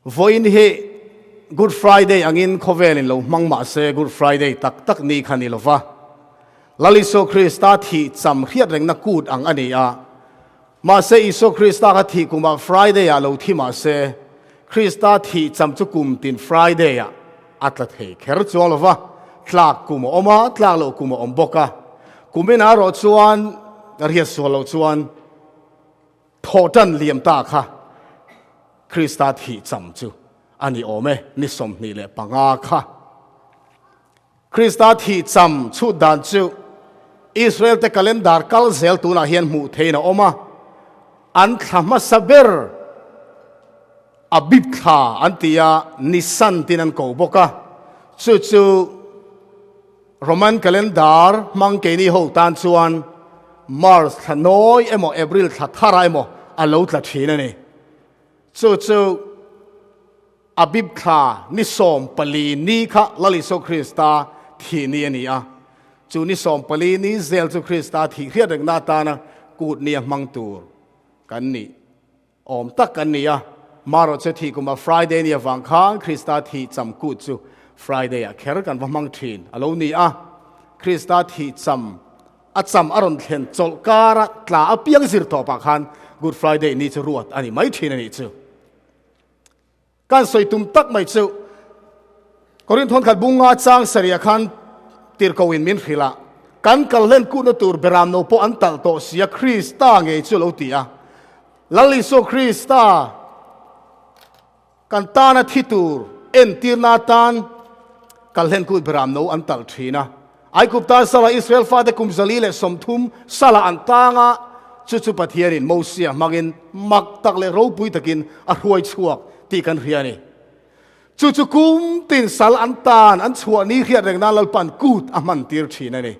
Vawiin hi Good Friday angin khawvelin lo hmang mah se Good Friday tak tak ni kha ni lova, Lal Isua Krista thih cham hriat rengna kut ang a ni a. Mahse Isua Krista kha thih kumah Friday ah lo thi mah se, Krista thih cham chu kum tin Friday ah a tla thei kher chuang lova, tlak kum a awm a, tlak loh kum a awm bawk a. Kumin ah erawh chuan ka hriat sual loh chuan, Thawhtan liam ta kha Krista thih cham chu a ni awm e, ni 25 kha. Krista thih cham chhut dan chu Israel te calendar kal zel tunah hian hmuh theihin a awm a, an thla hmasa ber Abib thla an ti a, Nisan tin an ko bawk a, chu chu Roman calendar hmang keini ho tan chuan March thla nawi emaw April thla thara emaw a lo tla thin a ni. Chu chu Abib thla ni 14 ni kha Lal Isua Krista thih ni a ni a. Chu ni 14 ni zel chu Krista thih hriat rengna atana kut nia hmang tur kan ni. Awm tak kan ni a, marawh chu thih kuma Friday ni avang khan Krista thih cham kut chu Friday ah kher kan va hmang thin a lo ni a. Krista thih cham a cham a rawn thlen chawlh kara tla apiang zir tawpah khan Good Friday ni chu ruat a ni mai thin a nih chu. Kan sawi tum tak mai chu Korinth thawnkhat bunga chang sarih khan tirhkohin min hrilh a, kan kal hlen kutna tur beram no pawh an talh tawh si a, Krista ngei chu lo ti a. Lal Isua Krista kan tana thi tur entirna atan kal hlen kut beram no an talh thin a. Aigupta sala Israel fate kum 130 sala an tang a, chu chu Pathianin Mosia hmangin mak tak leh ropui takin a hruai chhuak tih kan hria a ni. Chu chu kum tin sal an tan an chhuah ni hriat reng nan Lalpan kut a hman tir thin a ni.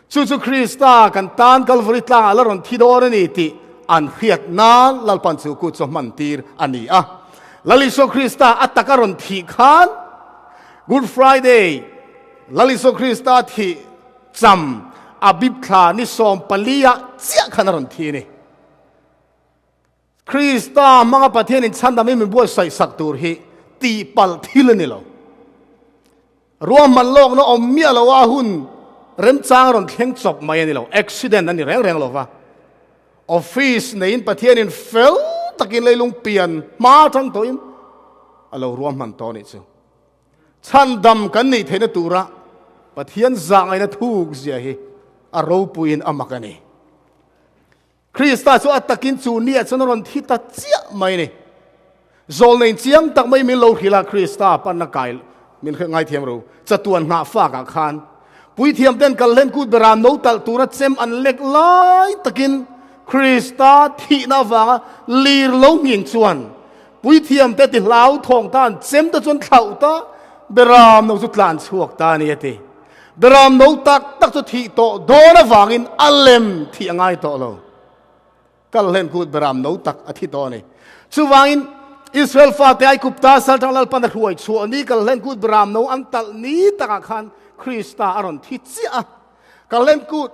Chu chu Krista kan tan Kalvari tlangah la rawn thi dawn a ni tih an hriat nan Lalpan chu kut chu a hman tir a ni a. Lal Isua Krista a taka rawn thih khan Good Friday, Lal Isua Krista thih cham Abib thla ni 14 ah chiah khan a rawn thi a ni. Krista hmanga Pathianin chhandam in min buatsaih sak tur hi tihpalh thil a ni lo. Ruahman lawkna awm miah lo a hun remchang a rawn thleng chawp mai a ni lo. Accident a ni reng reng lo va. Office neiin Pathianin fel takin leilung pian hma atang tawhin a lo ruahman tawh a nih chu. Chhandam kan nih theihna tura Pathian zahngaihna thuk zia hi a ropuiin a mak a ni. Krista chu a takin chu nia chuan a rawn thi ta chiah mai a ni. Zawlnei chiang tak mai min lo hrilh a, Krista panna kai min hre ngaithiam ro. Chatuan nghah fakah khan puithiam ten kal hlen kut beram no talh tura chem an lek lai takin Krista thihna avanga lir lo nghing chuan Puithiam te ti hlau thawng ta an chem te chuan thlauh ta Beram no chu tlan chhuak ta a ni a ti. Beram no tak tak chu thih tawh dawn avangin a lem thih a ngai tawh lo. Kal hlen kut Beram no tak a thi tawh a ni. Chuvangin Israel fate Aigupta saltang Lalpan a hruai chhuah ni kal hlen kut Beram no an talh ni takah khan Krista a rawn thi chiah a. Kal hlen kut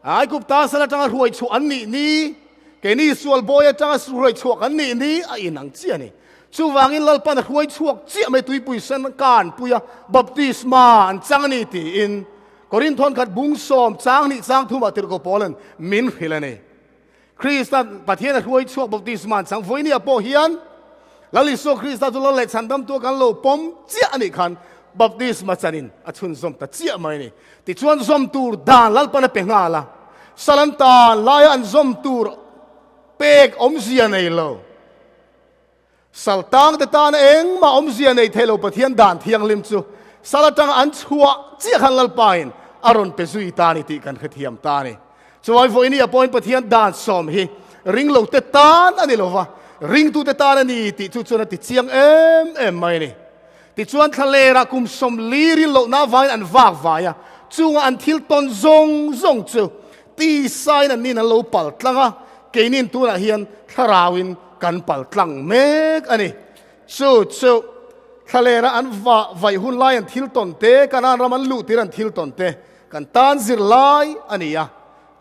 Aigupta sal atanga hruai chhuah an nih ni, keini sual bawi atanga hruai chhuak an nih ni a inang chiah a ni. Chuvangin Lalpan a hruai chhuak chiah mai tuipui sen kan pui a, baptisma an chang a ni tiin Korinth thawnkhat bung sawm chang hnih chang thumah Tirhkoh Paulan min hrilh a ni. Krista Pathian a hruai chhuak baptisma an chang vawinia pawh hian Lal Isua Krista chu Lal leh Chhandamtu kan lo pawm chiah a nih khan baptisma chanin a chhunzawm ta chiah mai a ni. Tichuan zawm tur dan Lalpan a pe nghal a, sal an tan laia an zawm tur pek awmzia nei lo. Sal tangte tana engmah awmzia nei thei lo Pathian dan thianghlim chu sal atanga an chhuah chiah khan Lalpain a rawn pe zui ta a ni tih kan hrethiam ta a ni. Chuai vawiini a pawhin Pathian dan sawm hi ringlote tan a ni lo va, ringtute tan a ni tih chu chuan a ti chiang em em mai a ni. Tichuan thlalerah kum 40 rin lohna avangin an vak vai a, chunga an thil tawn zawng zawng chu tisain an nin an lo pal tlang a, keinin tunah hian thlarauin kan pal tlang mek a ni. Chu chu thlalerah an vah vaih hun lai an thil tawn te, Kanaan ram an luh tir an thil tawn te kan tan zir lai a ni a,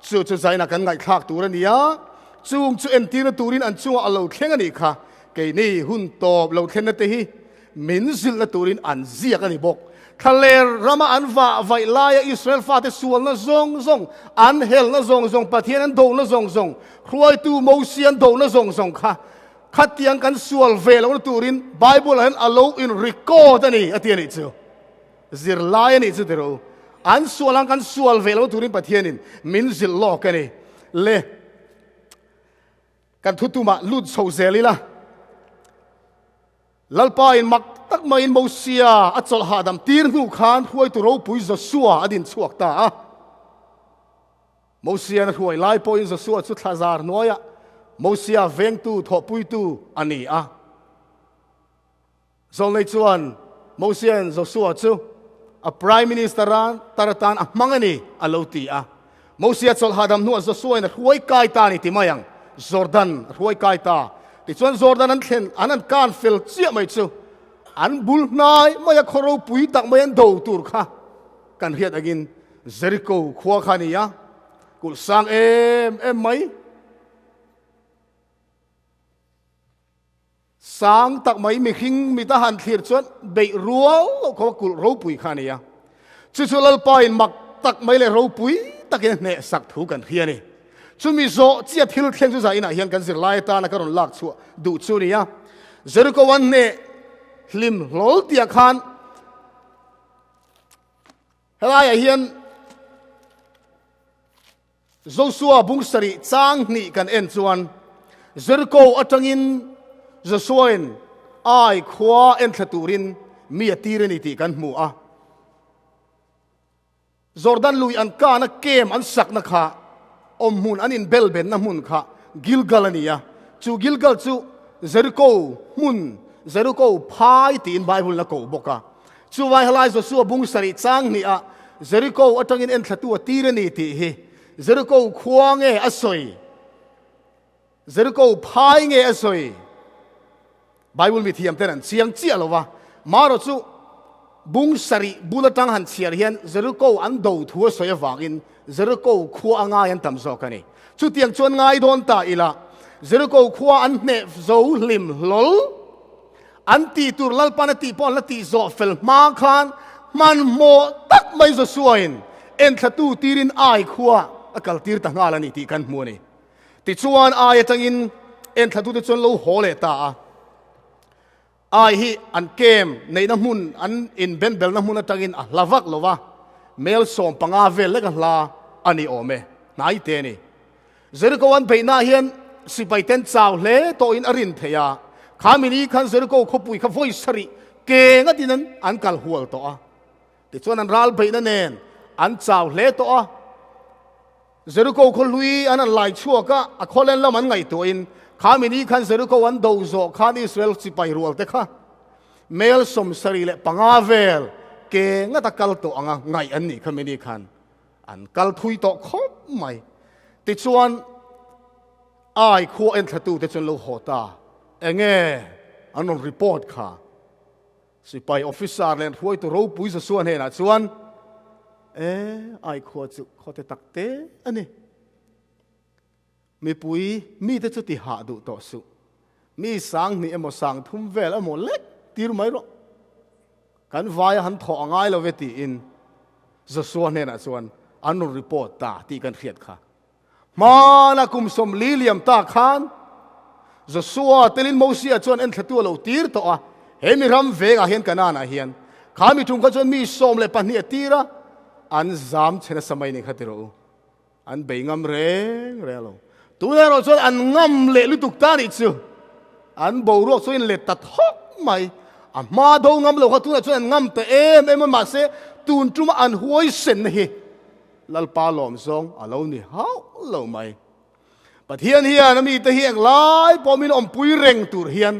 chu chu zaina kan ngaihthlak tur a ni a, chung chu entirna turin an chungah a lo thleng a nih kha. Keini hun tawp lo thlenna te hi min zilhna turin an ziak a ni bawk. Thlaler rama an vah vaih laia Israel fate sualna zawng zawng, an helna zawng zawng, Pathian an dohna zawng zawng, hruaitu Mosia an dohna zawng zawng kha khatiang kan sual ve lohna turin Bible-ah hian a lo in record a ni a ti a nih chu. Zirlai a nih chu tirh u. An sual ang kan sual ve lohna turin Pathianin min zilh lawk a ni. Le. Kan thutumah lut chho zel ila, Lalpa in mak tak maiin Mosia a chawlh hahdam tir hnu khan hruaitu ropui Josua a din chhuak ta a. Mosia'n a hruai lai pawhin Josua chu thlazar hnuaiah Mosia vengtu thawhpuitu a ni a. Zawlnei chuan Mosia'n Josua chu a Prime Minister a tar atan a hmang a ni a lo ti a. Mosia chawlh hahdam hnuah Josuain a hruai kai ta a ni ti mai ang. Jordan a hruai kai ta. Tichuan Jordan an thlen an an kan fel chiah mai chu an bul hnai mai a khaw ropui tak mai an do tur kha kan hriat angin Jericho khua kha a ni a, kulh sang em em mai. Sang tak mai mihring mit a han thlir chuan beih rual loh kho a kulh ropui kha a ni a. Chu chu Lalpain mak tak mai leh ropui takin a hneh sak thu kan hria a ni. Chumi zawh chiah thil thleng chu zainah hian kan zirlai atana ka rawn lak chhuah duh chu a ni a. Jericho an hneh hlim hlawl tiah khan helaiah hian Josua bung sarih chang hnih kan en chuan Jeriko atangin Josuain Ai khua en thla turin mi a tir a ni tih kan hmu a. Jordan lui an kana kem an sakna kha awmhmun an inbelbenna hmun kha Gilgal a ni a. Chu Gilgal chu Jeriko hmun, Jeriko phai tiin Bible-in a koh bawk a. Chuvai helai Josua bung sarih chang hnih ah Jeriko atangin enthlatu a tir a ni tih hi Jeriko khua nge a sawi? Jeriko phai nge a sawi? Bible mithiam ten an chiang chiah lo va, marawh chu bung sarih bul atang han chhiar hian Jeriko an do thu a sawi avangin Jeriko khua a ngai an tam zawk a ni. Chutiang chuan ngai dawn ta ila Jeriko khua an hneh zo hlim hlawl. An tih tur Lalpan a tih pawh an la tih zawh fel hma khan hmanhmawh tak mai Joshua-in enthlatu tirin Ai khua a kal tir ta nghal a ni tih kan hmu a ni. Tichuan Ai atangin enthlatute chuan lo haw leh ta a. Ai hi an kem neihna hmun an inbenbelna hmun atangin a hla vak lo va, mel 15 vel lek a hla a ni awm e, hnai te a ni. Jeriko an beihnaah hian sipai ten chau hle tawhin a rin theih a, kha mini khan Jeriko khawpui kha vawi sarih ke ngatin an an kal hual tawh a. Tichuan an ral beihna nen an chau hle tawh a. Jeriko khaw hlui an an lai chhuak a, a khawlen lam an ngaihtuahin kha mini khan Jeriko an do zawh khan Israel sipai rual te kha mel 75 vel ke ngata kal tawh anga ngaih an nih kha mini khan. An kal thui tawh khawp mai. Tichuan, Ai khua enthlatute chuan lo haw ta. Enge an rawn report kha? Sipai officer leh an hruaitu ropui Joshua hnenah chuan, E, Ai khua chu khawte tak te a ni. Mipui mite chu ti hah duh tawh suh. Mi 2000 emaw 3000 vel emaw lek tir mai rawh. Kan vaia han thawh a ngai lo ve tiin Joshua hnenah chuan an rawn report ta tih kan hriat kha. Hmana kum 40 liam ta khan Joshua telin Mosia chuan enthlatu a lo tir tawh a, he mi ram vengah hian Kanaan-ah hian kha mi tum kha chuan mi 12 a tir a, an zam chhe nasa mai ni kha ti rawh u. An bei ngam reng reng lo. Tun erawh chuan an ngam leh lutuk ta nih chu. An boruak chu in let ta thawk mai. A hma do ngam lo kha tunah chuan an ngam ta em em a, mahse tun tuma an huaisen hi Lalpa lawm zawng a lo ni hauh lo mai. Pathian hian a mite hi englai pawh min awmpui reng tur hian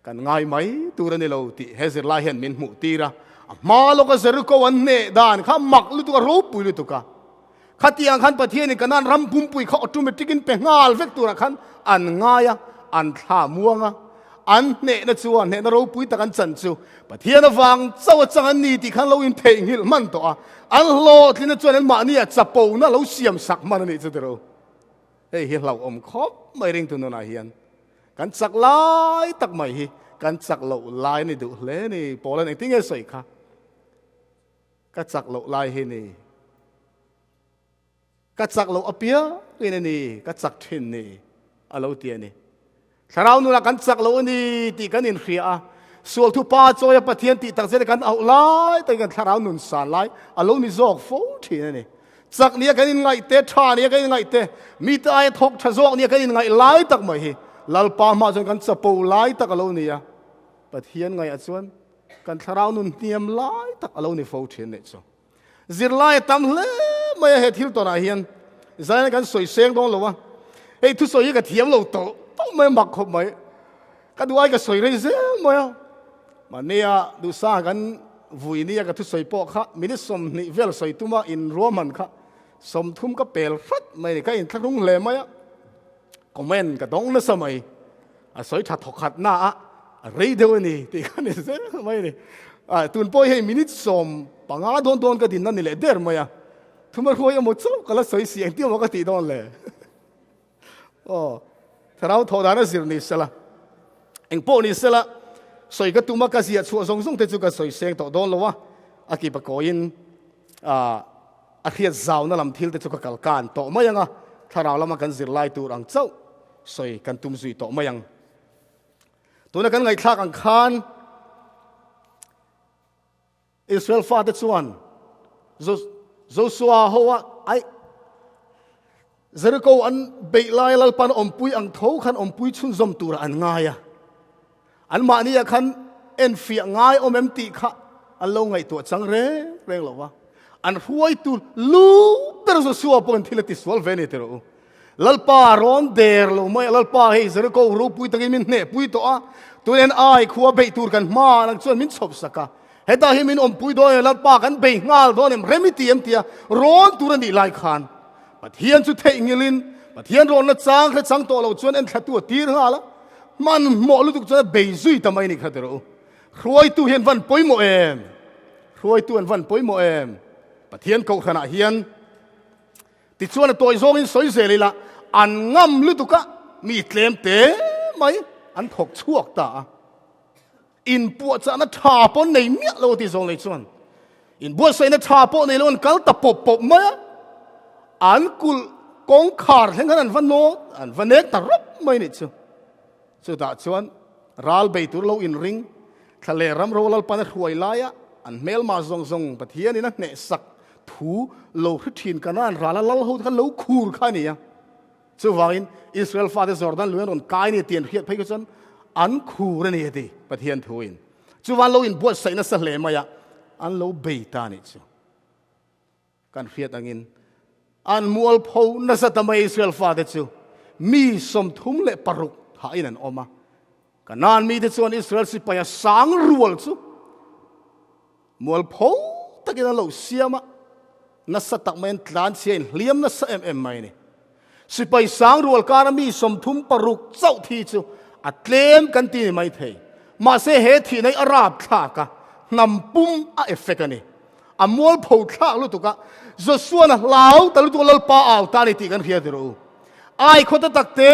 Kan ngai mai tur a ni lo tih he zirlai hian min hmuh tir a. A hma lawka Jeriko an hneh dan kha mak lutuk a, ropui lutuk a. Khatiang khan Pathianin Kanaan ram pumpui kha automatic in pe nghal vek turah khan an ngai a, an thla muang a. An hnehna chuan hnehna ropui tak an chan chu Pathian avang chauh a chang an ni tih khan lo intheihnghilh hman tawh a. An hlawhtlinna chuan anmahni ah chapona lo siam sak hman a nih chu tiro. Hei hi hlauhawm khawp mai ringtu nunah hian. Kan chak lai tak mai hi kan chak loh lai ni duh hle ni. Paul-a'n engtin nge sawi kha? Ka chak loh lai hi ni. Ka chak loh apiang in a ni, ka chak thin ni, a lo ti a ni. Thlarau nunah kan chak loh a ni tih kan inhria a, sual thupa chawia Pathian tih tak zet kan auh lai takin kan thlarau nun san lai a lo ni zawk fo thin a ni. Chak nia kan inngaih te, tha nia kan inngaih te, mite aia thawk tha zawk nia kan inngaih lai tak mai hi Lalpa hmaah chuan kan chapo lai tak a lo ni a, Pathian ngaihah chuan kan thlarau nun hniam lai tak a lo ni fo thin nih chu. Zirlai a tam hle mai a he thil tawnah hian zaina kan sawi seng dawn lo a, hei thusawi hi ka thiam lo tawh tawh mai a mak khawp mai, ka duh ai ka sawi rei zel mai a, mahnia duhsa kan vui nia ka thusawi pawh kha minute 20 vel sawi tuma inruahman kha 30 ka pel hrat mai a ni, ka inthlahrung hle mai a, comment ka dawng nasa mai. A sawi tha thawk khat na a, a rei deuh a ni tih kha ni zel mai a ni. Tun pawh hi hei minute 15 dawn dawn ka dinna ni leh der mai a, thuma hruai emaw chauh ka la sawi si engtin emaw ka tih dawn le. Aw, thlarau thawh dan a zir ni sela, eng pawh ni sela, sawi ka tum a ka ziah chhuah zawng zawng te chu ka sawi seng tawh dawn lo a, a kip a kawiin a hriat zauna lam thil te chu ka kal kan tawh mai ang a, thlarau lama kan zirlai tur ang chauh Sawi kan tum zui tawh mai ang. Tuna kan ngaihthlak ang khan Israel fate chuan Joshua hoa ai Jericho an beih lai Lalpan awmpui ang tho khan awmpui chhunzawm tura an ngai a. An mahnia khan enfiah ngai awm em tih kha an lo ngaihtuah chang reng reng lo va. An hruaitu lu ber Joshua pawhin thil a tisual ve a ni ti rawh u. Lalpa rawn der lo mai a, Lalpa hei Jericho ropui takin min hnehpui tawh a, tunen ai khua beih tur kan hma nang chuan min chhawp sak a, hetah hi min awmpui dawn em, Lalpa kan bei nghal dawn em, rem i ti em tia rawn tur a nih lai khan Pathian chu theihnghilhin Pathian rawnna chang hre chang tawh lo chuan enthlatu a tir nghal a, hmanhmawh lutuk chuan a bei zui ta mai a ni kha ti rawh u. Hruaitu hian van pawimawh em? Hruaitu an van pawimawh em? Pathian kohhranah hian Tichuan a tawi zawngin sawi zel ila, an ngam lutuk a, mi tlem te mai an thawk chhuak ta a. Inpuahchahna tha pawh nei miah lo ti zawng lei chuan inbuatsaihna tha pawh nei lo an kal ta pawp pawp mai a, an kulh kawngkhar thleng khan an va nawt, an va nek ta rawp mai nih chu. Chutah chuan ral bei tur lo inring, thla leh ram ro Lalpan a hruai laia an hmelma zawng zawng Pathianin a hnehsak thu lo hre thin Kanaan rala lal ho te kha lo khur kha a ni a. Chuvangin Israel fate Jordan lui an rawn kai ni tih an hriat phei kha chuan an khur a ni a ti Pathian thuin. Chuvan lo inbuatsaih nasa hle mai a, an lo bei ta a nih chu. Kan hriat angin an mualpho nasa ta mai Israel fate chu mi 36 thahin an awm a. Kanaan mite chuan Israel sipaia sang rual chu mualpho takin an lo siam a, nasa tak mai an tlanchhia in hliam nasa em em mai a ni. Sipai sang rual kara mi 36 chauh thi chu a tlem kan ti ni mai thei. Mahse he thihna hi a rap thlak a, hnam pum a effect a ni. A mualpho thlak lutuk a, Joshua-na hlau ta lutuk a Lalpa au ta a ni tih kan hria tir u. Ai khawta tak te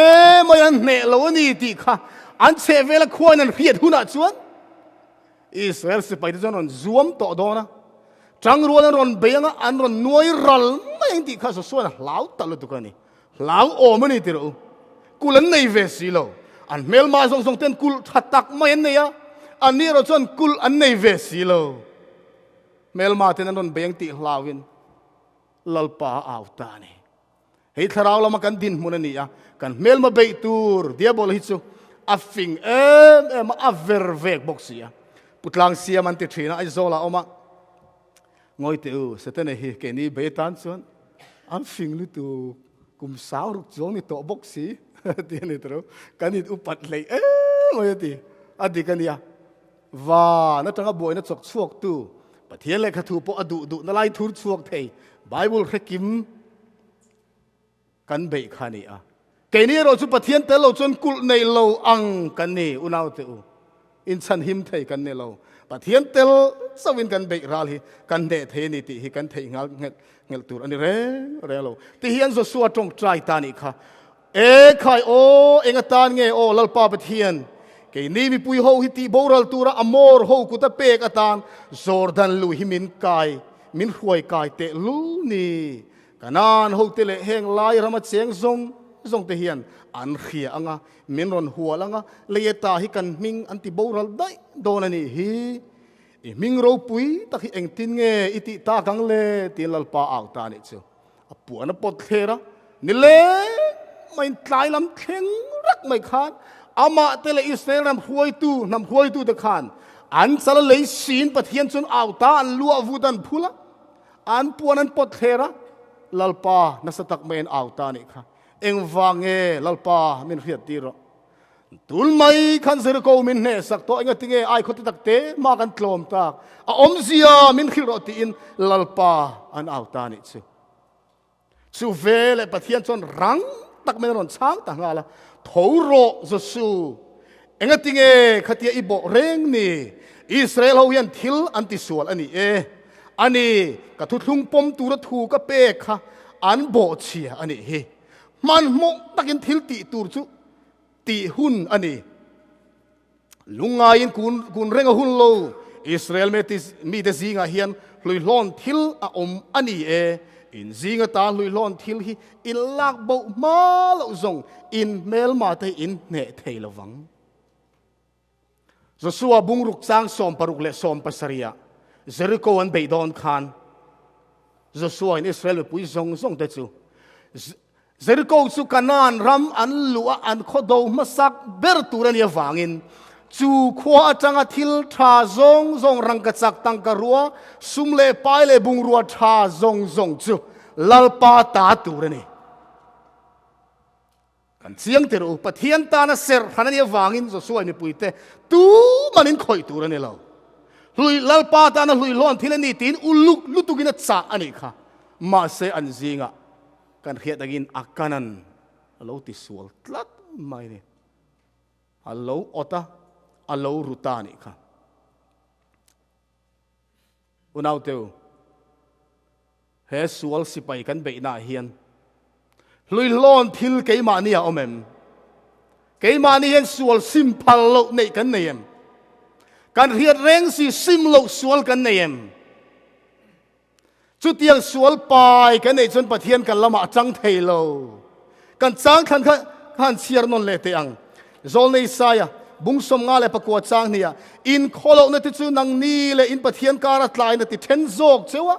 mai an hneh lo a ni tih kha an chhehvela khuain an hriat hunah chuan Israel sipaite chuan rawn zuam tawh dawn a, tangrual an rawn bei anga an rawn nuai ral mai ang tih kha Joshua-na hlau ta lutuk a ni. Hlau awm a ni ti rawh u. Kulh an nei ve si lo. An hmelma zawng zawng ten kulh tha tak mai an nei a, anni erawh chuan kulh an nei ve si lo. Hmelma ten an rawn bei ang tih hlauin Lalpa a au ta a ni. Hei thlarau lama kan dinhmun a ni a, kan hmelma beih tur diabol hi chu a fing em em a, a ver vek bawk si a. Putlang siam an ti thin a, Aizawlah a awm a. Ngawi teh u, Setana hi keini bei atan chuan an fing lutuk, kum sang ruk chuang ni tawh bawk si ti a ni tawh. Kan in upat hleih em mai a ti. A dik a nia. Van atanga buaina chawk chhuaktu, Pathian lehkha thu pawh a duh duhna lai thur chhuak thei, Bible hre kim kan beih kha a ni a. Keini erawh chu Pathian tel lo chuan kulh nei lo ang kan ni, unaute u. Inchhan him thei kan ni lo. Pathian tel chauhin kan beih ral hi kan hneh thei a ni tih hi kan theih nghal nghelh tur a ni reng reng lo. Tihian Joshua tawngtai ta nih kha. E khai aw, eng atan nge aw Lalpa Pathian, keini mipui ho hi tih boral tura Amor ho kuta pek atan Jordan lui hi min kai, min hruai kai teh lul ni. Kanaan hote leh heng lai rama cheng zawng zawng te hian an hria anga, min rawn hual anga, leieta hi kan hming an ti boral daih dawn a nih hi. I hming ropui tak hi engtin nge i tih tak ang le? tiin Lalpa au ta a nih chu. A puan a pawt thler a, ni leng maiin tlai lam thleng rak mai khan amah te leh Israel ram hruaitu, hnam hruaitu te khan an chala lei siin Pathian chuan au ta an luah vut an phul a, an puan an pawt thler a, Lalpa nasa tak maiin au ta a nih kha. Engvang nge Lalpa min hriat tir rawh? Tul mai khan Jericho min hnehsak tawh, enga tinge ai khawte tak te mah kan tlawm tak, a awmzia min hrilh rawh tiin Lalpa an au ta nih chu. Chu ve leh Pathian chuan rang tak mai a rawn chhang ta nghal a, Tho rawh Josu, enga tinge khatia i bawh reng ni, Israel ho hian thil an tisual a ni e, ani ka thuthlung pawm tura thu ka pek kha an bawhchhia a nih hi. Hmanhmawh takin thil tih tur chu tih hun a ni. Lungngaiin kun kun reng a hun lo. Israel mite zingah hian hluihlawn thil a awm a ni e. In zing atan hluihlawn thil hi in lak boh hma loh zawng in hmelma te hi in hneh thei lo vang. Joshua bungruk chang 60 leh 70 ah Jericho an beih dawn khan Joshua in Israel mipui zawng zawng te chu Jericho chu Kanaan ram an luh a an khaw do hmasak ber tur a nih avangin chu khua atanga thil tha zawng zawng rangkachak tangka rua sum leh pai leh bungrua tha zawng zawng chu Lalpa ta tur a ni. Kan chiang tir u, Pathian tana serh hran a nih avangin Joshua mipuite tuman in khawih tur a ni lo. Hlui Lalpa tana hlui hlawn thil a ni tiin uluk lutukin a chah a nih kha. Mahse an zingah kan hriat angin a kanan a lo tisual tlat mai a ni. A lo awt a, a lo ru ta a nih kha. Unauteu, he sual sipai kan beihnaah hian hluihlawn thil keimahni a awm em? Keimahni hian sual sim phal loh neih kan nei em? Kan hriat reng si sim loh sual kan nei em? Chutiang sual pai kan neih chuan Pathian kan lamah a chang thei lo. Kan chang thlan kha khan chhiar nawn leh teh ang. Zawlnei Isaia, bung 54 chang hniah, In khawlohna te chu nangni leh in Pathian kara tlaina ti then zawk cheu a,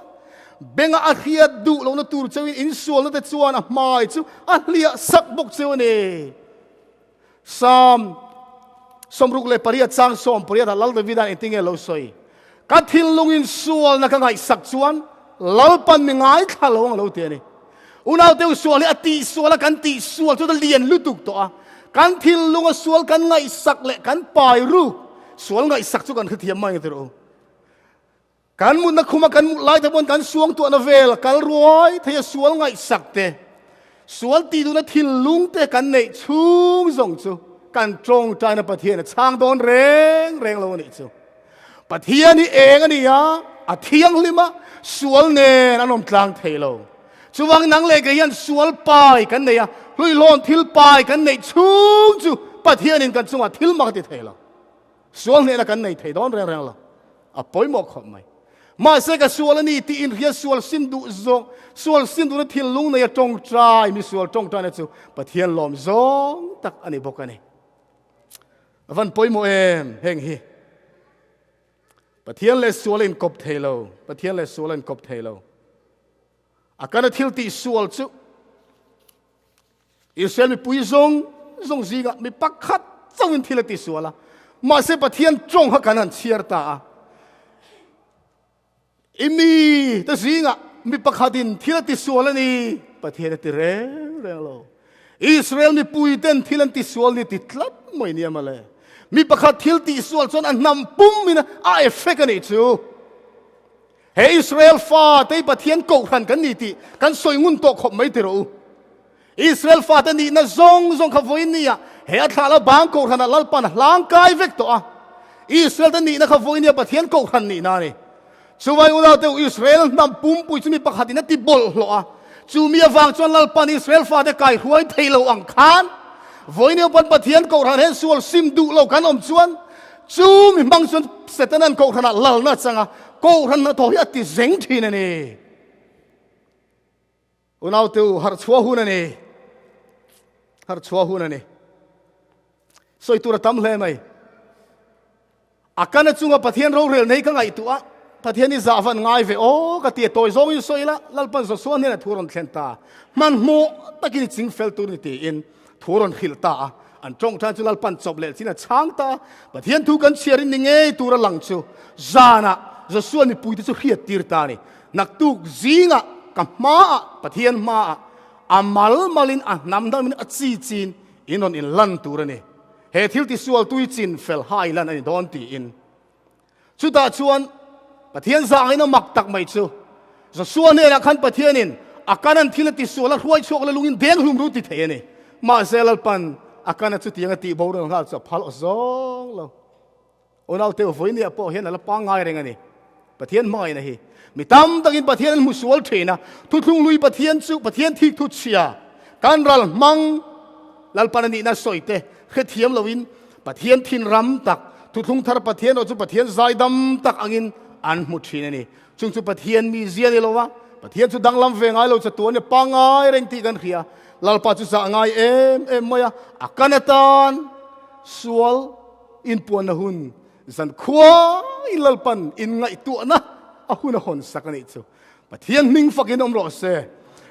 benga a hriat duh lohna tur cheuin in sualna te chuan a hmai chu a hliah sak bawk cheu a ni. Psalm 68 chang 18 ah Lal Davida'n engtin nge lo sawi? Ka thinlungin sualna ka ngaihsak chuan Lalpan mi ngaithla lo ang lo ti a ni. Unauteu sual hi a tihsual a kan tihsual chu a lian lutuk tawh a. Kan thinlunga sual kan ngaihsak leh kan pai ruk sual ngaihsak chu kan hrethiam mai ang tirh u. Kan mutna khuma kan mut lai te pawn kan suangtuahna vel kal ruai thei a sual ngaihsak te, sual tih duhna thinlung te kan neih chhung zawng chu kan tawngtaina Pathian a chhang dawn reng reng lo a nih chu. Pathian hi eng a ni a, a thianghlim a, sual nen an awm tlang thei lo. Chuvang nang leh kei hian sual pai kan nei a, hluihlawn thil pai kan neih chhung chu Pathianin kan chungah thil mak a ti thei lo. Sual hnehna kan nei thei dawn reng reng lo. A pawimawh khawp mai. Mahse ka sual a ni tih inhria sual sim duh zawng, sual sim duhna thinlung nei a tawngtai, mi sual tawngtaina chu Pathian lawm zawng tak a ni bawk a ni. A van pawimawh em heng hi. Pathian leh sual a inkawp thei lo. Pathian leh sual a inkawp thei lo. A kana thil tih sual chu Israel mipui zawng zawng zingah mi pakhat chauhin thil a ti sual a, mahse Pathian tawng kha kan han chhiar ta a. I mi te zingah mi pakhatin thil a ti sual a ni, Pathian a ti reng reng lo. Israel mipui ten thil an ti sual ni ti tlat mai nia mawle. Mi pakhat thil tih sual chuan a hnam pum in a effect a nih chu. He Israel fa te hi Pathian kohhran kan ni tih kan sawi ngun tawh khawp mai ti rawh u. Israel fate nihna zawng zawng kha vawiin nia he a thlah la bang kohhranah Lalpan a hlang kai vek tawh a. Israel te nihna kha vawiin nia Pathian kohhran nihna a ni. Chuvai unau te u Israel hnam pumpui chu mi pakhatin a ti bawlhhlawh a. Chu mi avang chuan Lalpan Israel fate kai hruai thei lo ang khan vawiin pawn Pathian kohhran hian sual sim duh lo kan awm chuan chu mi hmang chuan Setanan kohhranah lalna a chang a, kohhran hnathawh hi a ti zeng thin a ni. Unaute u, harh chhuah hun a ni. Harh chhuah hun a ni. Sawi tur a tam hle mai. A kana chunga Pathian rorel nei ka ngaihtuah a, Pathian hi zah van ngai ve aw ka ti a, tawi zawngin sawi ila, Lalpan Joshua hnenah thu rawn thlen ta, hmanhmawh takin i ching fel tur ni tiin thu rawn hrilh ta a, an tawngtan chu Lalpan chawp leh chin a chhang ta a, Pathian thu kan chhiar in ni ngei tura lang chu zanah Joshua mipuite chu hriat tir ta a ni. Naktuk zingah ka hmaah, Pathian hmaah, a mal malin a hnam hnamin a chi chin in rawn inlan tur a ni. He thil tisual tui chin fel hai lan a ni dawn tiin. Chutah chuan Pathian zangin a mak tak mai chu Joshua hnenah khan Pathianin a kanan thil a tisual a hruai chhuak la lungin deng hlum ru ti thei a ni. Mahse Lalpan a kana chutiang a tih boral nghal chu a phal aw zawng lo. Unaute vawinia pawh hian a la pangngai reng a ni. Pathian hmangaihna hi mi tam takin Pathian an hmu sual thin a, thuthlung lui Pathian chu Pathian thik thu chhia kan ral hmang Lalpan a nihna sawi te hrethiam loin Pathian thin ram tak thuthlung thar Pathian erawh chu Pathian zaidam tak angin an hmu thin a ni. Chung chu Pathian mi zia ni lo a, Pathian chu danglam ve ngai lo chatuan e pangngai reng tih kan hria. Lalpa chu zah ngai em em mai a, a kan atan sual inpuanna hun zan khua in Lalpan in ngaihtuahna a hun a hawn sak a nih chu. Pathian hming fakin awm rawh se.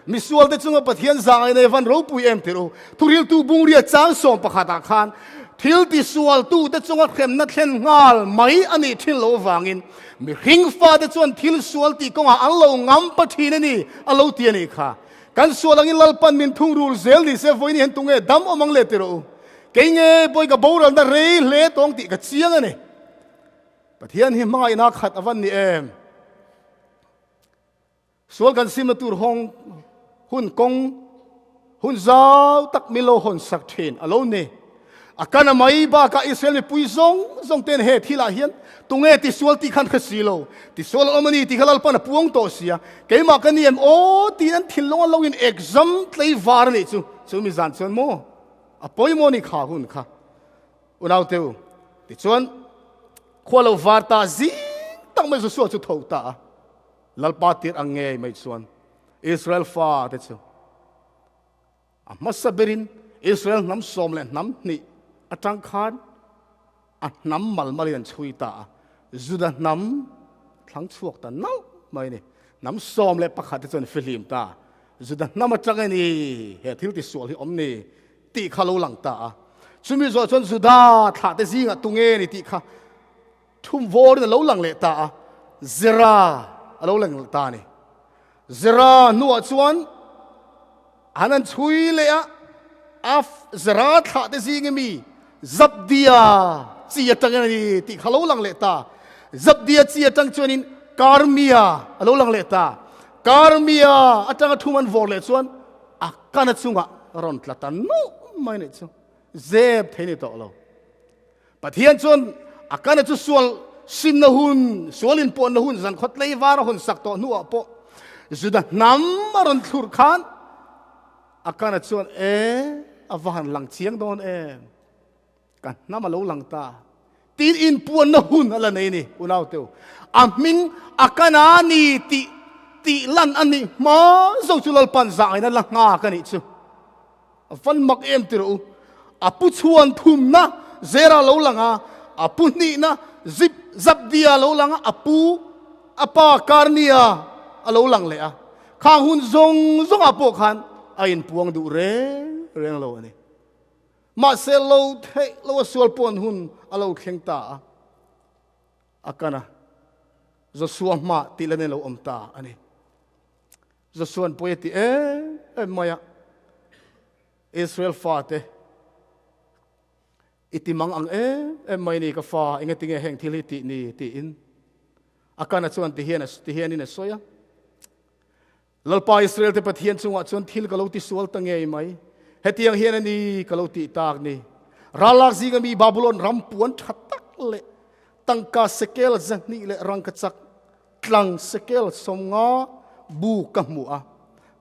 Misual te chunga Pathian zangai nei van ropui em tir u. Thuriltu bungria chang sawm pakhatah khan thil tisualtu te chunga hremna thlen nghal mai a nih thin lo avangin mihring fate chuan thil sual tih kawngah an lo ngam pa thin a ni a lo ti a nih kha. Kan sual angin Lalpan min thungrul zel ni se vawiin hian tunge dam awm ang le ti rawh u. Kei nge pawi ka boralna rei hle tawng tih ka chiang a ni. Pathian hi hmangaihna khat a van ni em? Sual kan simna tur hawng hun kawng hun zau tak min lo hawn sak thin a lo ni. A kana mai bakah Israel mipui zawng zawng ten he thilah hian tunge tisual tih khan hre si lo. Tisual a awm a ni tih kha Lalpan a puang tawh sia. Keimah ka ni em aw tiin an thinlung a lo in exam tlei var a nih chu. Chu mi zan chuan maw a pawimawh ni kha hun kha. Unaute u, tichuan khua lo var ta zing tak mai Joshua chu tho ta a. Lalpa tir ang ngei mai chuan Israel fa te chu a hmasa berin Israel hnam sawm leh hnam hnih atang khan a hnam mal malin an chhui ta a. Juda hnam thlang chhuak ta nauh mai ni. Hnam 11 te chuan fihlim ta. Juda hnam atang a ni he thil tisual hi awm ni tih kha lo lang ta a. Chumi zawh chuan Juda thlah te zingah tunge ni tih kha thum vawrin a lo lang leh ta a. Zera a lo lang leh ta a ni. Zera hnuah chuan an an chhui leh a, Af Zera thlah te zinga mi Zabdia chi atang a ni tih kha lo lang leh ta. Zabdia chi atang chuanin Karmia a lo lang leh ta. Karmia atanga thum an vawr leh chuan a kana chungah rawn tla ta nawlh mai nih chu. Zep thei ni tawh lo. Pathian chuan a kana chu sual simna hun, sual inpuanna hun zan khawt lei var a hawn sak tawh hnuah pawh Juda hnam a rawn thlur khan a kana chuan e a va han lang chiang dawn em, ka hnam a lo lang ta tiin inpuanna hun a la nei ni unau teu. A hming a kana ni tih tih lan a nih hma zo chu Lalpan zain a la nghak a nih chu. A van mak em ti rawh u. A pu chhuan thumna Zera lo lang a, a pu hnihna Zip Zabdia lo lang a, a pu a pa Karnia a lo lang leh a. Khang hun zawng zawngah pawh khan a inpuang duh reng reng lo a ni. Mahse lo theih lo a sual pawn hun a lo thleng ta a, a kan a, Joshua hmah tih la nei lo awm ta a ni. Josuan pawi a ti em em mai a, Israel fate i ti mang ang em em mai ni ka fa, enge tinge heng thil hi tih ni tiin Akana chuan ti hian ti hianin a sawi a. Lalpa Israel te Pathian chungah chuan thil ka lo ti sual ta ngei mai. Hetiang hian a ni ka lo tih tak ni. Ralak zinga mi Babylon ram puan tha tak leh tangka sekel 200 leh rangkachak tlang sekel 50 bu ka hmu a.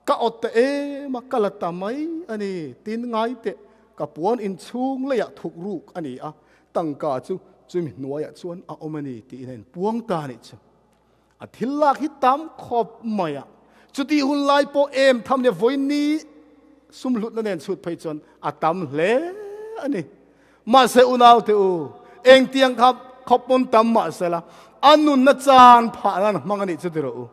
Ka awt ta em a, ka la ta mai a ni. Tin, ngai teh, ka puan inchhung leiah thuk ruk a ni a, tangka chu chumi hnuaiah chuan a awm a ni tiin a inpuang ta a nih chu. A thil lak hi tam khawp mai a, chutih hun lai pawh em tham leh vawiin sum hlutna nen chhut phei chuan a tam hle a ni. Mahse unaute u, engtiang kha khawp pawn tam mahse la, a nunna chan phah nan hmang a nih chu ti rawh u.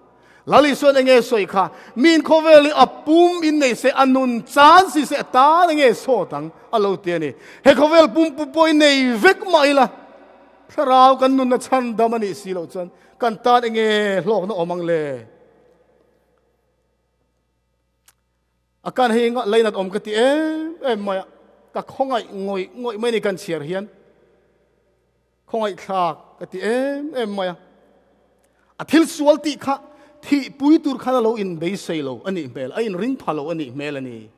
Lal Isuan enge sawi kha, Miin khawvel hi a pum in nei se, a nun chan si se, a tan enge sawt ang a lo ti a ni. He khawvel pum pu pawh i nei vek mah ila, thlarau kan nunna chhan dam a nih si loh chuan kan tan enge hlawkna awm ang le? A kan hei leinat awm ka ti em em mai a, ka khawngaih ngawih ngawih mai ni kan chhiar hian. Khawngaih thlak ka ti em em mai a. A thil sual tih kha thih pui tur khan a lo inbeisei lo a nih hmel, a inring pha lo a nih hmel a ni.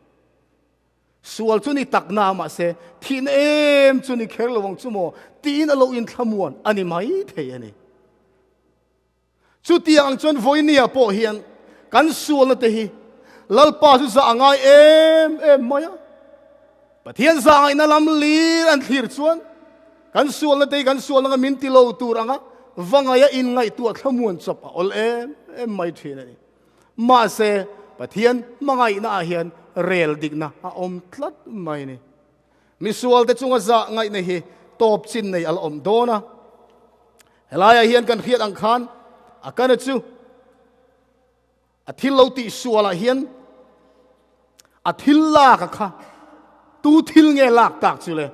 Sual chu ni tak na mahse thihna em chu ni kher lo ang chu maw tiin a lo inthlamuan a ni mai thei a ni. Chutiang ang chuan vawinia pawh hian kan sualna te hi Lalpa chu zah a ngai em em mai a. Pathian zah ngaihna lam lir an thlir chuan kan sualna te hi kan sualna anga min ti lo tur anga va ngaia inngaihtuah thlamuan chawp a awl em em mai thin a ni. Mahse, Pathian hmangaihna ah hian rel dikna a awm tlat mai a ni. Misualte chunga zah ngaihna hi tawp chin nei a la awm dawn a. Helaiah hian kan hriat ang khan a kana chu a thil lo tih sualah hian a thil lak a kha tu thil nge lak tak chu le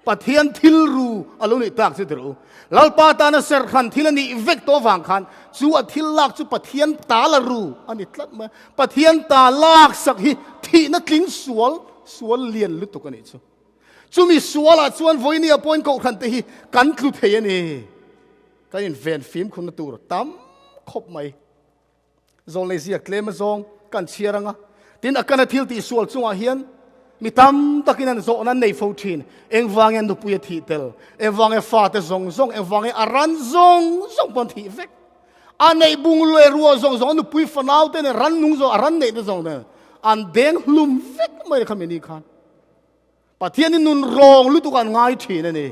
Pathian thil ru a lo nih tak chu tir u Lalpa tana serhran thil a nih vek tawh vang khan chu a thil lak chu Pathian ta la ru a ni tlat mai Pathian ta lak sak hi thihna tling sual sual lian lutuk a nih chu Chumi sualah chuan vawinia pawhin kohhran te hi kan tlu thei a ni. Kan inven fimkhurna tur tam khawp mai. Zawlnei ziak tlem azawng kan chhiar anga, tin a kana thil tih sual chungah hian mi tam takin an zawhna an nei fo thin. Engvange nupui a thih tel, engvange fate zawng zawng, engvange a ran zawng zawng pawh an thih vek. A neih bung leh ruah zawng zawng, a nupui fanau te nen ran nung zawng, a ran neih te zawng nen an deng hlum vek mai kha mi ni khan. Pathian hi nun rawng lutuk an ngai thin a ni.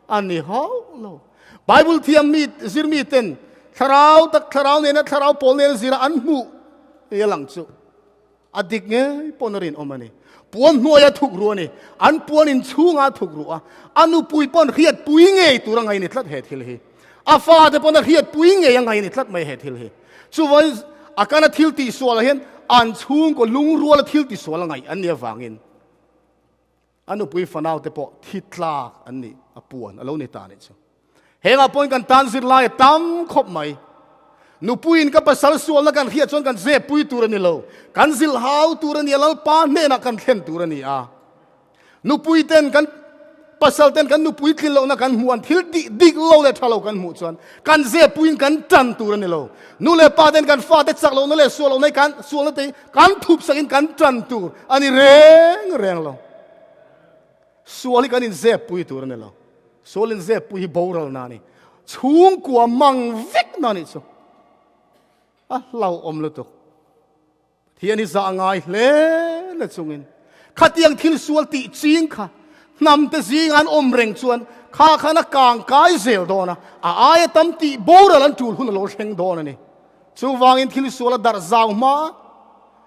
A ni hauh lo. Bible thiam mi zir mi ten thlarau tak thlarau nena thlarau pawl nena zira an hmuh ni a lang chu. A dik ngei pawn a rinawm a ni. Puan hnuaia thuk ru a ni. An puan in chhunga thuk ru a. A nupui pawn hriat pui ngei tur a ngai ni tlat he thil hi. A fate pawn a hriat pui ngei a ngai ni tlat mai he thil hi. Chuvangin a kana thil tihsualah hian an chhungkaw lungruala thil tihsual a ngaih an nih avangin a nupui fanaute pawh thi tlak an nih a puan a lo ni ta nih chu. Hengah pawhin kan tan zirlai a tam khawp mai. Nupuiin ka pasal sualna kan hriat chuan kan zep pui tur a ni lo. Kan zilh hau tur a ni a, Lalpa hnenah kan thlen tur a ni a. Nupui ten kan pasal ten kan nupui tlin lohna kan hmuh an thil dik dik lo leh tha lo kan hmuh chuan kan zep puiin kan tan tur a ni lo. Nu leh pa ten kan fate chak lohna leh sual lohna hi kan sualna te hi kan thup sakin kan tan tur a ni reng reng lo. Sual hi kan inzep pui tur a ni lo. Sual inzep pui hi boral na a ni. Chhungkua mang vek na nih chu a hlauhawm lutuk. Pathian hi zah ngai hle le chungin khatiang thil sual tih ching kha hnam te zing an awm reng chuan kha khan a kang kai zel dawn a, a aia tam tih boral an tul hun a lo thleng dawn a ni. Chuvangin thil sual a darh zau hma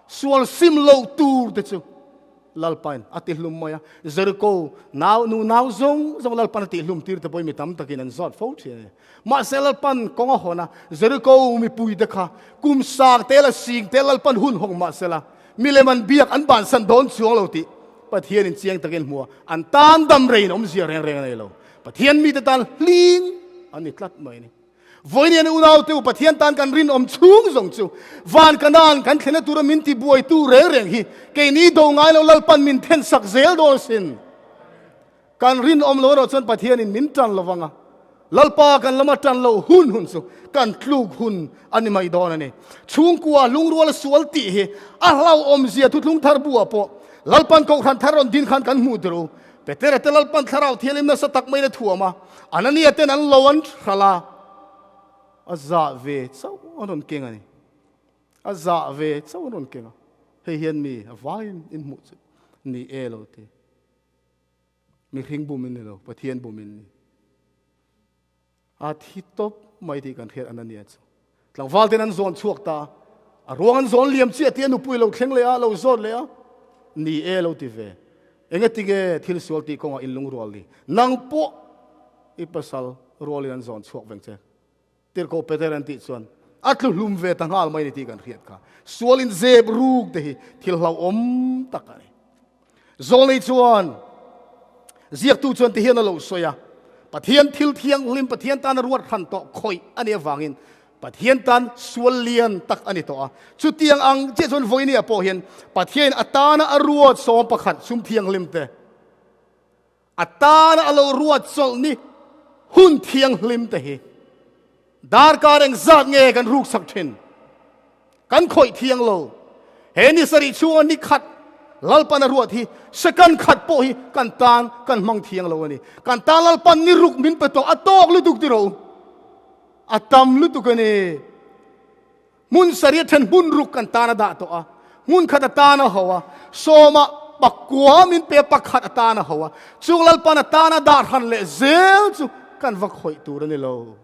sual sim lo tur te chu Lalpain a ti hlum mai a, Jericho nau nu nau zawng zawng Lalpan a tih hlum tir te pawhin mi tam takin an zawt fo thin a ni. Mahse Lalpan kawng a hawn a, Jericho mipui te kha kum sang te la sing te Lalpan hun hawng mahsela milem an biak an bansan dawn chuang lo tih Pathianin chiang takin hmu a, an tan dam reiin awmzia reng reng a nei lo. Pathian mite tan hling an ni tlat mai a ni. Vawiin unau te u Pathian tan kan rinawm chhung zawng chu van Kanaan kan thlenna tura min ti buaitu reng reng hi keini do ngai lo Lalpan min then sak zel dawn sin. Kan rinawm lo erawh chuan Pathianin min tan lo vang a, Lalpa kan lama tan lo hun hun chu kan tluk hun a ni mai dawn a ni. Chhungkua lungrual sual tih hi a hlauhawm zia thuthlung thar buah pawh Lalpan kohhran thar rawn din khan kan hmuh tir u. Petera te Lalpan thlarau thianghlim nasa tak maiin a thuam a, Anania ten an lo an hralh a, a zah ve chauh a rawn keng a ni. A zah ve chauh an rawn keng a, hei hian mi a vaiin in hmuh chu ni e lo ti. Mihring bum in ni lo, Pathian bum in ni. A thi tawp mai tih kan hriat Anania chu. Tlangval ten an zawn chhuak ta, a ruang an zawn liam chiah tih a nupui lo thleng leh a, lo zawt leh a, ni e lo ti ve. Engatinge thil sual tih kawngah in lungrual ni? Nang pawh i pasal rualin an zawn chhuak veng che. Tirhkoh Peter an tih chuan a tlu hlum ve ta nghal mai ni tih kan hriat kha. Sual in zep ruk te hi thil hlauhawm tak a ni. Zawlnei chuan ziaktu chuan ti hian a lo sawi a, Pathian thil thianghlim Pathian tan a ruat hran tawh khawih a nih avangin Pathian tan sual lian tak a ni tawh a. Chutiang ang chiah chuan vawinia pawh hian Pathianin a tana a ruat sawm pakhat sum thianghlim te A tana a lo ruat chawlh ni hun thianghlim te hi darkar engzat nge kan ruksak thin? Kan khawih thiang lo. He ni sarih chhunga ni khat Lalpan a ruat hi second khat pawh hi kan tan kan hmang thiang lo a ni. Kan tan Lalpan ni ruk min pe tawh a tawk lutuk ti rawh u. A tam lutuk a ni. Hmun sarih then hmun ruk kan tan a dah tawh a, hmun khat a tan a ho a, sawma pakua min pe pakhat a tan a ho a, chung Lalpan a tan a dah hran leh zel chu kan va khawih tur a ni lo.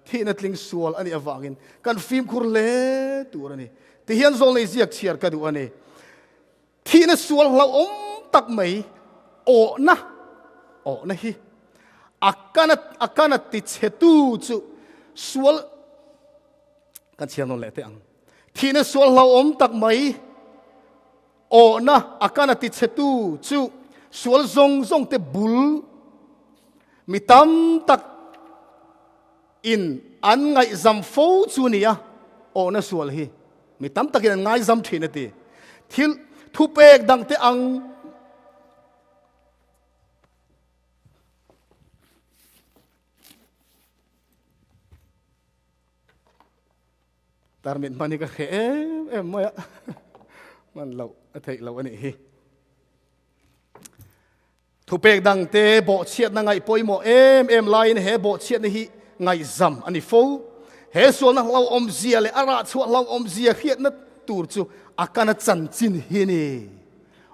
Thihna tling sual a nih avangin kan fimkhur hle tur a ni. Tihian zawlnei ziak chhiar ka duh a ni. Thihna sual hlauhawm tak mai awhna, awhna hi a kana a kana tichhetu chu sual kan chhiar nawn leh teh ang. Thihna sual hlauhawm tak mai awhna a kana tichhetu chu sual zawng zawng te bul mi tam tak in an ngaihzam fo chu nia awhna sual hi. Mi tam takin an ngaizam thin a ti. Thil thupek dangte ang Tarmit hman hi ka hreh em em mai a, hman loh a theih loh a nih hi. Thupek dangte bawhchhiatna ngaih pawimawh em em laiin he bawhchhiatna hi ngaihzam a ni fo. He sualna hlauhawmzia leh a rahchhuah hlauhawmzia hriatna tur chu a kana chanchin hi a ni.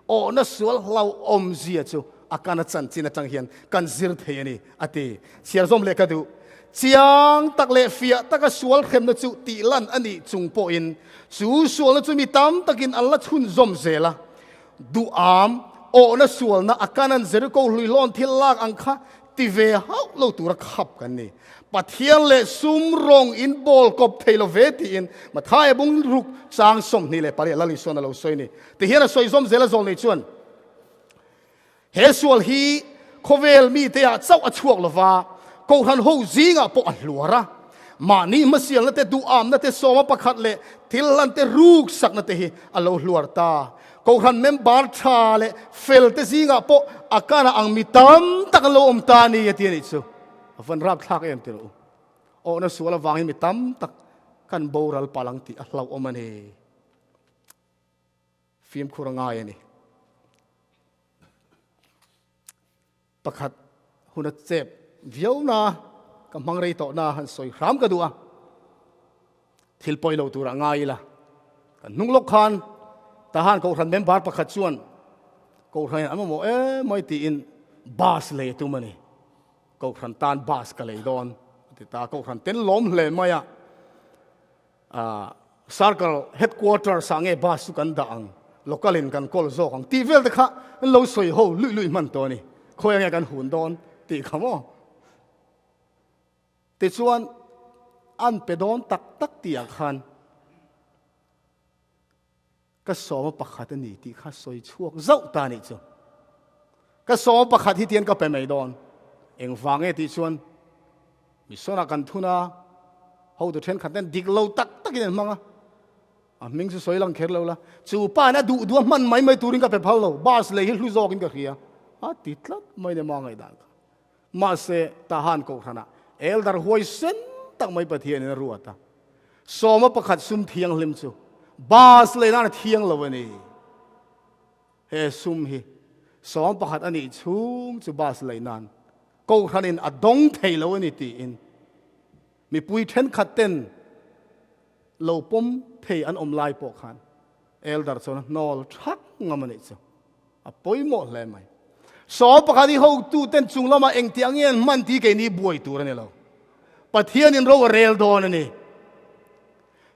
Awhna sual hlauhawmzia chu a kana chanchin atang hian kan zir thei a ni, a ti. Chhiar zawm leh ka duh. Chiang tak leh fiah taka sual hremna chu tihlan a nih chung pawhin chu sualna chu mi tam takin an la chhunzawm zel a. Duham, awhna sualna a kanan Jeriko hluihlawn thil lak ang kha ti ve hauh lo tura khap kan ni. Pathian leh sum rawng in bawl kawp thei lo ve tiin Mathaia bung ruk chang 28 Lal Isuan a lo sawi ni. Tihian a sawi zawm zel a zawl nei chuan he sual hi khawvel mite ah chauh a chhuak lova Kohhran ho zingah pawh a hluar a. Mahni hmasialna te, duhamna te, sawma pakhat leh thil hlan te ruksakna te hi a lo hluar ta. Kohhran member tha leh fel te zingah pawh a kana ang mi tam tak an lo awm ta a ni a ti a nih chu. A van rapthlak em ti rawh u. Awhna sual avangin mi tam tak kan boral palh ang tih a hlauhawm a ni. Fimkhur a ngai a ni. Pakhat hun a chep viau na ka hmang rei tawh na han sawi hram ka duh a, thil pawi lo turah ngai ila. Kan hnung lawk khan Tahan Kohhran member pakhat chuan Kohhran an mamawh em mai tiin bus lei a tum a ni. Kohhran tan bus ka lei dawn a ti ta. Kohhran ten lawm hle mai a. Circle headquarters ah nge bus chu kan dah ang, local in kan call zawk ang tih vel te kha an lo sawi ho luih luih hman tawh a ni. Khawi ange kan hun dawn tih kha maw? Tichuan an pe dawn tak tak tih ah khan ka sawma pakhat a ni tih kha sawi chhuak zauh ta nih chu. Ka sawma pakhat hi tian ka pe mai dawn. Engvang nge tih chuan Mission-ah kan thun a, hotu thenkhat ten dik lo tak takin an hmang a. A hming chu sawi lang kher lo la. Chu pa in a duh duh a hman mai mai turin ka pe phal lo. Bus lei hi hlu zawkin ka hria. A ti tlat mai nia mah ngaihdan kha. Mahse, Tahan Kohhranah elder huaisen tak mai Pathianin a ruat a. Sawma pakhat sum thianghlim chu bus lei nan a thiang lo a ni. He sum hi sawm pakhat a nih chhung chu bus lei nan Kohhranin a dawng thei lo a ni tiin mipui thenkhat ten. Lo pawm thei an awm lai pawh khan elder chuan a hnawl thak ngam a nih chu. A pawimawh hle mai. Saw pakhat hi hotuten chung lamah engti ang nge an hman tih keini buai tur a ni lo. Pathianin ro a rel dawn a ni.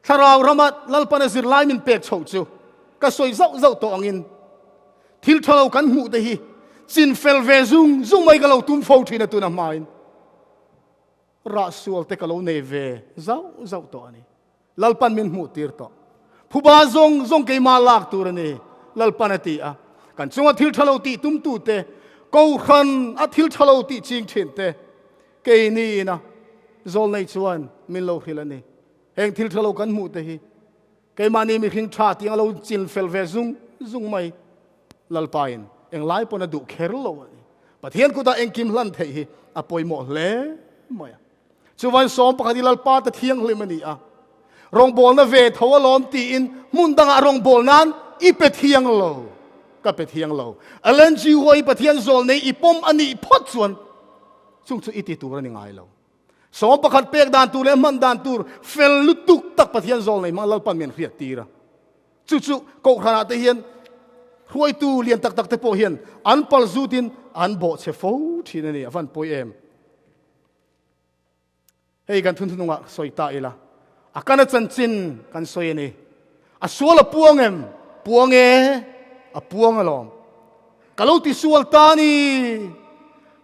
Thlarau rama Lalpana zirlai min pek chhoh chu ka sawi zauh zauh tawh angin thil tha lo kan hmuh te hi chin fel ve zung zung mai ka lo tum fo thin a tuna hmain rah sual te ka lo nei ve zauh zauh tawh a ni. Lalpan min hmuh tir tawh. Phuba zawng zawng keimah lak tur a ni, Lalpan a ti a. Kan chunga thil tha lo tih tumtu te, Kohhran a thil tha lo tih ching thin te, keini ina zawlnei chuan min lo hrilh a ni. Heng thil tha lo kan hmuh te hi keimahni mihring tha tiang a lo chin fel ve zung zung mai. Lalpain englai pawn a duh kher lo a ni. Pathian kutah engkim hlan theih hi a pawimawh hle mai a. Chuvain 11 hi Lalpa ta thianghlim a ni a, rawngbawlna ve tho alawm tiin hmun dangah rawngbawlh nan i pe thiang lo, ka pe thiang lo. Ellen G. White Pathian zawl nei i pawm a nih phawt chuan chung chu i ti tur a ni ngai lo. 11 pek dan tur leh hman dan tur fel lutuk tak Pathian zawl nei hmang Lalpan min hriat tir a. Chu chu Kohhranah te hian hruaitu lian tak tak te pawh hian an pal zutin an bawhchhe fo thin a ni, a van pawi em. Hei kan thunthunungah sawi ta ila, a kana chanchin kan sawi a ni. A sual a puang em? Puang e, a puang alawm. Ka lo ti sual ta ni,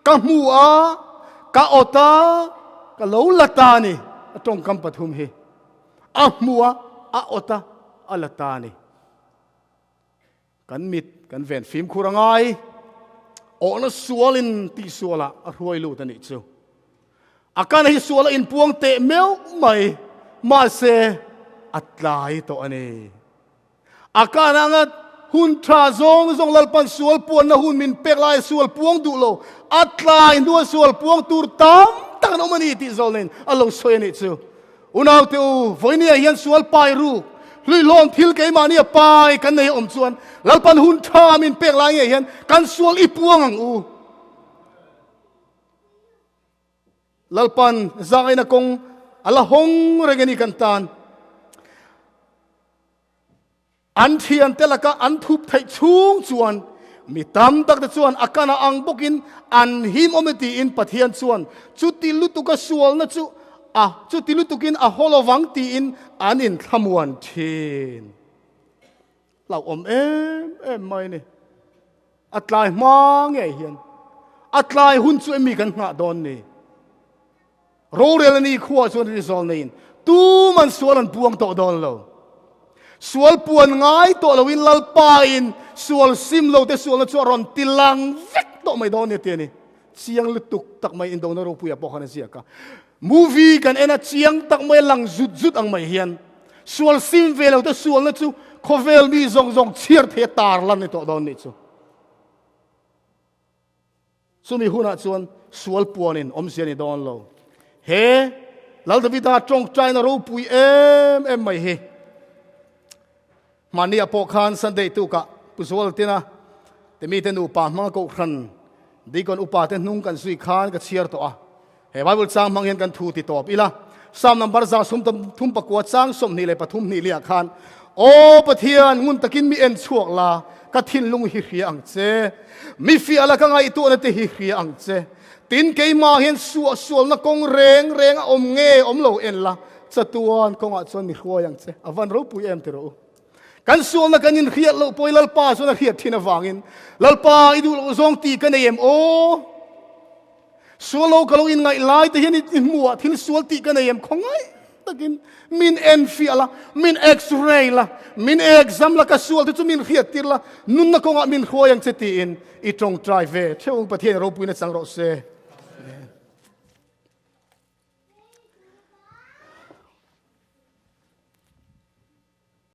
ka hmu a, ka awt a, ka lo la ta ni. A tawngkam pathum hi. A hmu a, a awt a, a la ta ni. Kan mit kan ven fimkhur a ngai. Awhna sualin tihsualah a hruai lut a nih chu. A kan hi sual a inpuang teh meuh mai, mahse a tlai tawh a ni. A kan anga hun tha zawng zawng Lalpan sual puanna hun min pek lai sual puang duh lo, a tlai hnua sual puang tur tam tak an awm a ni tih zawlnain a lo sawi a nih chu. Unaute u, vawinia hian sual pai ruk, hluihlawn thil keimahni a pai kan nei a awm chuan Lalpan hun tha min pek lai ngei hian kan sual i puang ang u. Lalpan zangaina kawng a la hawng reng a ni kan tan. An thiante laka an thup theih chhung chuan mi tam tak te chuan a kana ang bawkin an him awm e tiin Pathian chuan chuti lutuka sualna chu a chuti lutukin a haw lovang tiin an inthlamuan thin. Hlauhawm em em mai ni. A tlai hma ngei hian a tlai hun chu emi kan nghah dawn ni. Rorel a ni khua chuan ri zawl neiin tuman sual an puang tawh dawn lo. Sual puan ngai tawh loin Lalpain sual sim lo te sualna chu a rawn ti lang vek tawh mai dawn nia ti a ni. Chiang lutuk tak mai indona ropuia pawh khan a ziak a. Movie kan en a chiang tak mai lang zut zut ang mai hian sual sim ve lo te sualna chu khawvel mi zawng zawng chhiar thei a tar lan ni tawh dawn nih chu. Chumi hunah chuan sual puanin awmzia ni dawn lo. He Lal Davida tawngtaina ropui em em mai hi. Hmania pawh khan Sunday tukah Pu Zualtina te mite nupa hmanga kohhran Deacon upa te hnung kan zui khan ka chhiar tawh a. He Bible chang hmang hian kan thu ti tawp ila. Psalm number 139 chang 23 hnih liah khan Aw Pathian ngun takin mi en chhuak la ka thinlung hi hria ang che. Mi fiah la ka ngaihtuahna te hi hria ang che. Tin keimah hian suah sualna kawng reng reng a awm nge awm lo en la chatuan kawngah chuan mi hruai ang che. A van ropui em ti rawh u. Kan sualna kan inhriat loh pawhin Lalpa chuan a hriat thin avangin Lalpa i duh loh zawng ti ka nei em aw? Sual lo ka lo inngaih lai te hian i hmuhah thil sual tih ka nei em khawngaih takin min enfiah la, min x-ray la, min exam la, ka sual te chu min hriat tir la, nunna kawngah min hruai ang che tiin i tawngtai ve theuh ang Pathian ropuina chang rawh se.